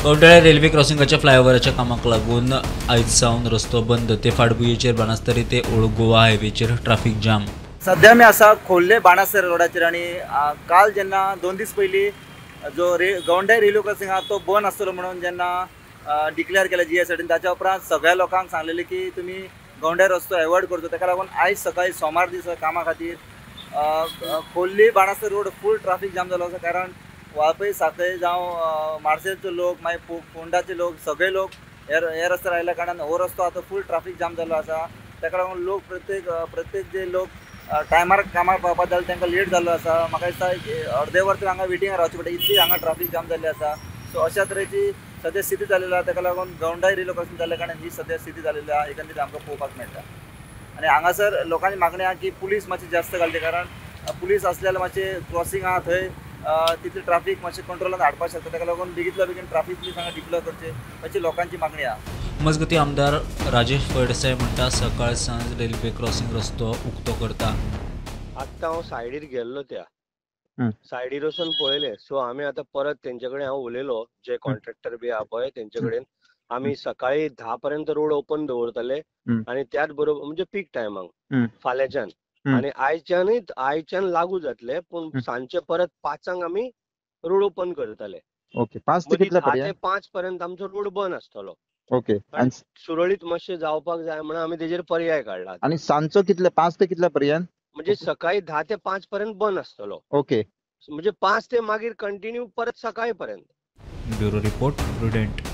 गवंडाळे railway क्रॉसिंगाच्या फ्लायओव्हराच्या कामाक लागून आयज सावन रस्तो बंद. ते फाटभुंयेचेर बाणस्तारी ते ओल्ड गोवा हायवेचेर ट्राफिक जाम. सध्या मी आसा खोर्ले बाणस्तारी रोडाचेर आनी काल जेन्ना 2 दीस पयलीं जो गवंडाळे रेल्वे क्रॉसिंग आहा तो बंद आसतलो म्हणून जेन्ना डिक्लेअर केलें जीएसआरटीन, ताच्या उपरांत सगळ्या लोकांक सांगलेलें की तुमी गवंडाळे रस्तो एवॉयड करचो. ताका लागून आयज सकाळी सोमार दिसा कामा खातीर Khorlim Banastari road full traffic jam जालो आसा. कारण वाळपय साखळे जावं मार्सेलचे लोक, मागीर फोंडाचे लोक, सगळे लोक हे रस्त्यार आयिल्ल्या कारणान हो रस्तो आतां फूल ट्राफीक जाम जाल्लो आसा. ताका लागून लोक प्रत्येक जे लोक टायमार कामार पावपाक जाल्यार तांकां लेट जाल्लो आसा. म्हाका दिसता अर्दे वर तरी हांगा वेटिंगार रावचें पडटा, इतली हांगा ट्राफीक जाम जाल्ली आसा. सो अशा तरेची सद्या स्थिती जाल्ली आसा. ताका लागून गवंडाळे रेल्वे क्रॉसिंग जाल्ल्या कारणान ही सद्या स्थिती जाल्ली आसा, एकंदरीत आमकां पळोवपाक मेळटा. आनी हांगासर लोकांची मागणी आसा की पुलीस मातशी जास्त घालची, कारण पुलीस आसले जाल्यार मातशें क्रॉसिंग आहा थंय तितली ट्राफीक मातशें कंट्रोलान हाडपाक शकता. ताका लागून बेगींतल्या बेगीन ट्राफीक पुलीस हांगा डिप्लॉय करचे अशी लोकांची मागणी आसा. मजगती आमदार राजेश फळदेसाय म्हणटा सकाळ सांज रेल्वे क्रॉसिंग रस्तो उक्तो करता. आत्तां हांव सायडीर गेल्लो, त्या सायडीर वचून पळयलें. सो आमी आतां परत तेंचे कडेन हांव उलयलो, जे कॉन्ट्रॅक्टर बी आहा पळय तेंचे कडेन. आमी सकाळी 10 पर्यंत रोड ओपन दवरतले आनी त्याच बरोबर म्हणजे पीक टायमाक फाल्यांच्यान आनी आयच्यान लागू जातले, पूण सांजचे परत 5 आमी रोड ओपन करतले. ओके, 5 ते कितले पर्यंत? 10 ते 5 पर्यंत आमचो रोड बंद आसतलो. ओके, सुरळीत मातशें जावपाक जाय म्हणून आमी तेजेर पर्याय काडला. आनी सांजचो कितले, 5 ते कितल्या पर्यंत? म्हणजे सकाळी 10 ते 5 पर्यंत बंद आसतलो. ओके, म्हणजे 5 ते मागीर कंटिन्यू परत सकाळी पर्यंत. Bureau report, Prudent.